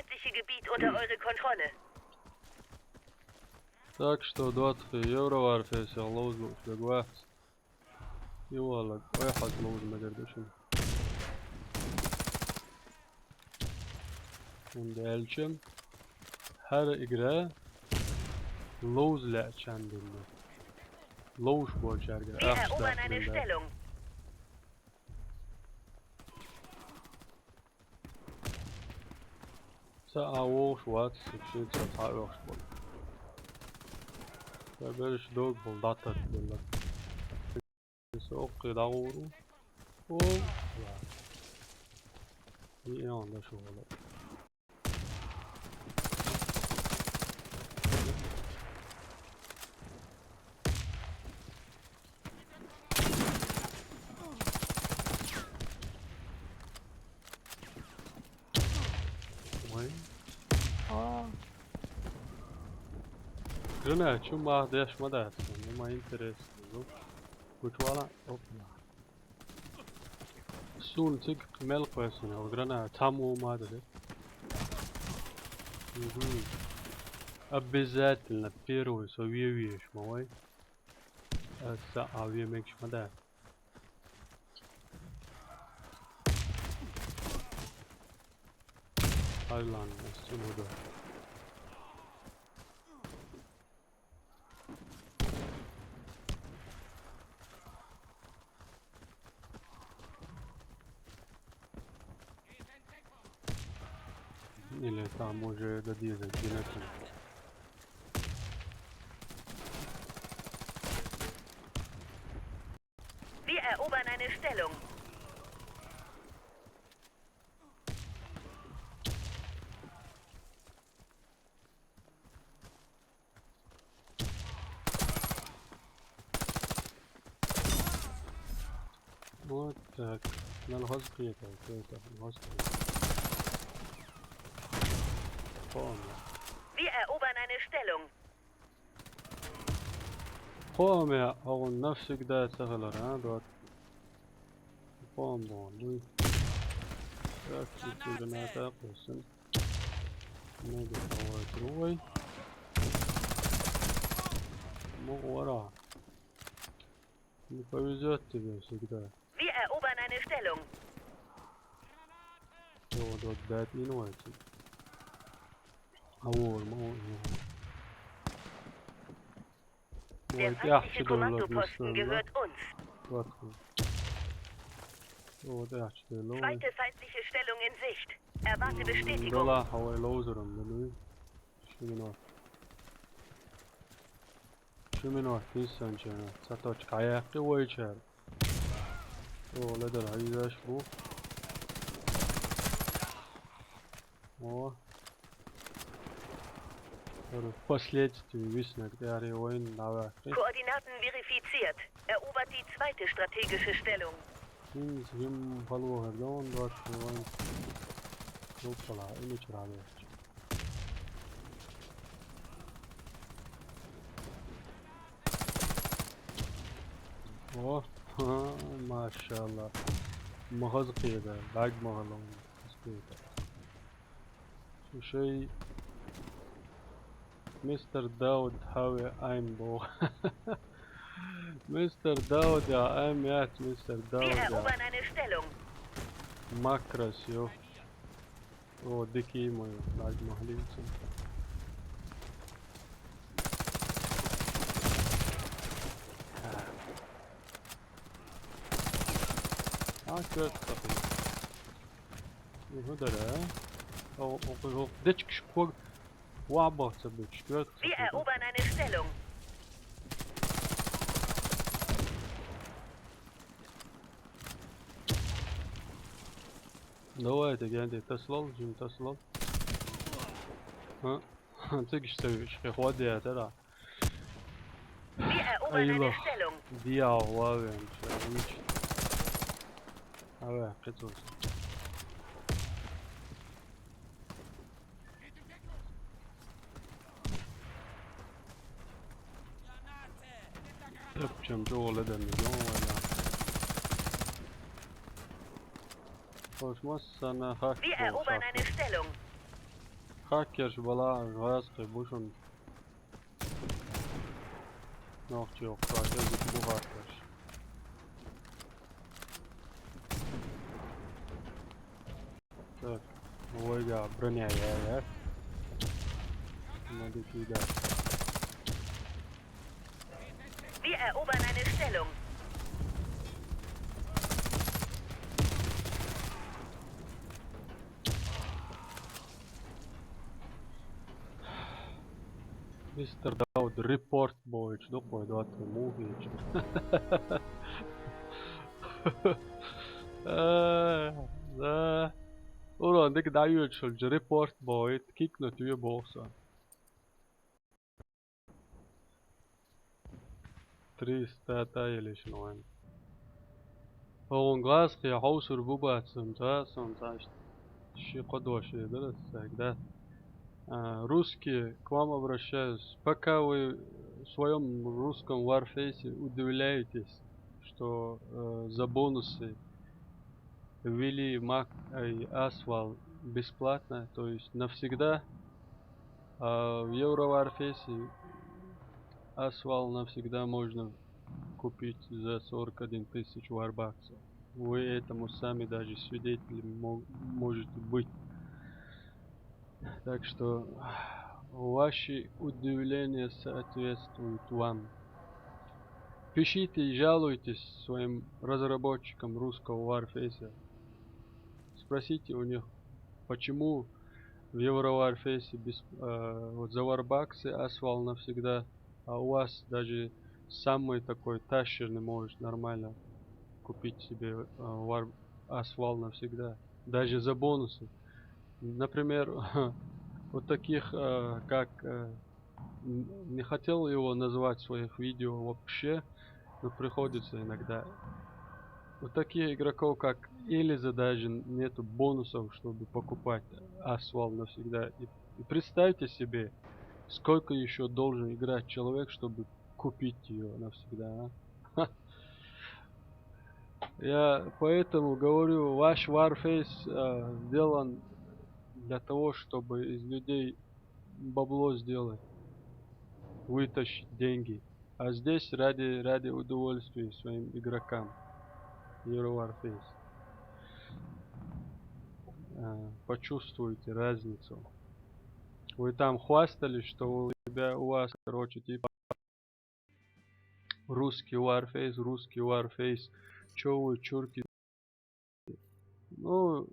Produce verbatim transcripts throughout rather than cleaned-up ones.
Feindliche Gebiet unter eure Kontrolle. Так что, доатхи, Евроварфейсера ловзалуш дагавац. Ивалаг, ой, хьаз ловза мегар ду шуна. ХӀунда аьлча хӀара игра ловза лаьача дина. Ловзаш болчаьрга ахча даьккхина. Ца а вогӀуш вац, шуьца цхьа оьхуш болу. Ца бераш дог болу дӀатарт белла. Со оккхий дӀагӀур ву. О, ва. И эон даш вала. Вай. А. Гранат чу мах деш ма дац, ну, ма интересно. Ну, гучвала, опа. Суна цига мел кхоьссина, гранат, там у ма дац. Мгм. Обязательно первый со ве веш, ма вай. Аса а ве мегаш ма дац. Айлан, ас чу ма ду. Или там уже додизать, где-то. Wir erobern eine Stellung. Вот так. Надо хоза кхетар, кхетар, хоза кхетар. Помню. Wir erobern eine Stellung. Кхоаме, хьо навсегда ца хилар, а, дот? Кхоам боху, дуй. Так, чу граната кхоьссина. Мега хавай другой. Муха вара. Не повезёт тебе всегда. Wir erobern eine Stellung. О, дот баьт инвайт. А вор, ма вор. Der feindliche Kommandoposten gehört uns. О, тӀаьхьа чу делла вай. Zweite feindliche Stellung in Sicht. Erwarte Bestätigung. Дала хьо вай ловзаран ду, ну. Ши минот. Ши минот, киссанча. Цхьа точка хьаяьккхи вайчара. О, ледара хьийзаш бу. О. ХӀара последствий виснарг тӀаьхьа вайна дӀаваьккхи. Koordinaten verifiziert. Erobert die zweite strategische Stellung. ХӀинца хӀимма хьалвахар дон, доцу вайн. Группала, имичара ваьккхича. О, ха, машалла. Ма хаза кхеда, бӀаьрг ма хала. Хаза кхеда. Шу шай мистер Дауд хьаве айм бо. Мистер Дауд я айм яц, мистер Дауд я. Wir erobern eine Stellung. Макрос, ё. О, дикий мой, лайк махлинцем. А, кёрт тапи. Угу, да, да. О, о, о, дечкиш ког. Ва бахца бечкёрт. Wir erobern eine Stellung. Давай, ты генди, таслол, жим таслол. А? Цигиш цигиш, хвадия, тара. Wir erobern eine Stellung. Диа, вавен, чавич. Аве, кицус. Тапчам чугӀала данна, жон вайна. Хош массана хак. Wir erobern eine Stellung. Хакерш бала, жваскъе бушун. Нохчи ёх, хакер бу хакерш. Так, войга броня я, я. Надо кидать. Wir erobern eine Stellung. Мистер Дауд, репорт бойч, докой дот мувич. Э, да. Урон дик дают шулж репорт бойт, кикнут ве бокса. Триста та или шнуэн. Огъун глаз хи хаусур бубацам, да, сон ташт. Ши кодоши дырыс, да. А, русские, к вам обращаюсь. Пока вы в своём русском Warface удивляетесь, что, э, за бонусы ввели Mac и Aswall бесплатно, то есть навсегда, а в Euro Warface Aswall навсегда можно купить за сорок один тысяч варбаксов. Вы этому сами даже свидетелем мо-, можете быть. Так что ваши удивления соответствуют вам. Пишите и жалуйтесь своим разработчикам русского Warface. Спросите у них, почему в Euro Warface без, э, вот за варбаксы Aswall навсегда, а у вас даже самый такой тащерный может нормально купить себе, э, вар-, Aswall навсегда. Даже за бонусы. Например, вот таких, э, как, э, н-, не хотел его называть в своих видео вообще, но приходится иногда. У таких игроков, как Элиза, даже нету бонусов, чтобы покупать Aswall навсегда. И, и представьте себе, сколько ещё должен играть человек, чтобы купить её навсегда, а? Я поэтому говорю, ваш Warface, э, сделан для того, чтобы из людей бабло сделать, вытащить деньги. А здесь ради, ради удовольствия своим игрокам. Euro Warface. Э, почувствуйте разницу. Вы там хвастались, что у тебя, у вас, короче, типа, русский Warface, русский Warface. Чё вы, чурки? Ну,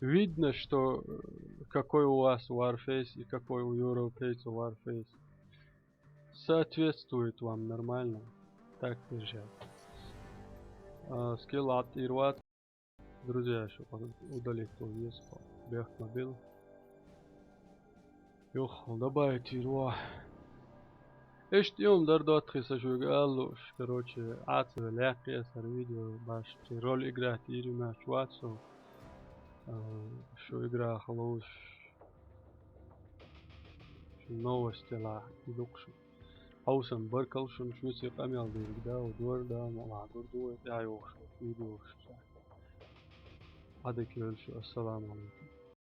видно, что, э, какой у вас Warface и какой у европейца Warface. Соответствует вам нормально. Так держать. А, скилл от Ирват. Друзья, ещё удалить то есть. Бехт мобил. Юх, добавить Ирва. Эшт юм дар дот хиса шуга аллуш. Короче, аца лякъ я сар видео баш. Чи роль играть ири мяч вацу. А, шу игра халуш. Шу новости ла идукшу. Хьовсан баркал шун, шуьца къамел дирг да, удвар да, ма лагур ду, я йохшу, видео йохшу. Адак йолшу, ассаламу алейкум.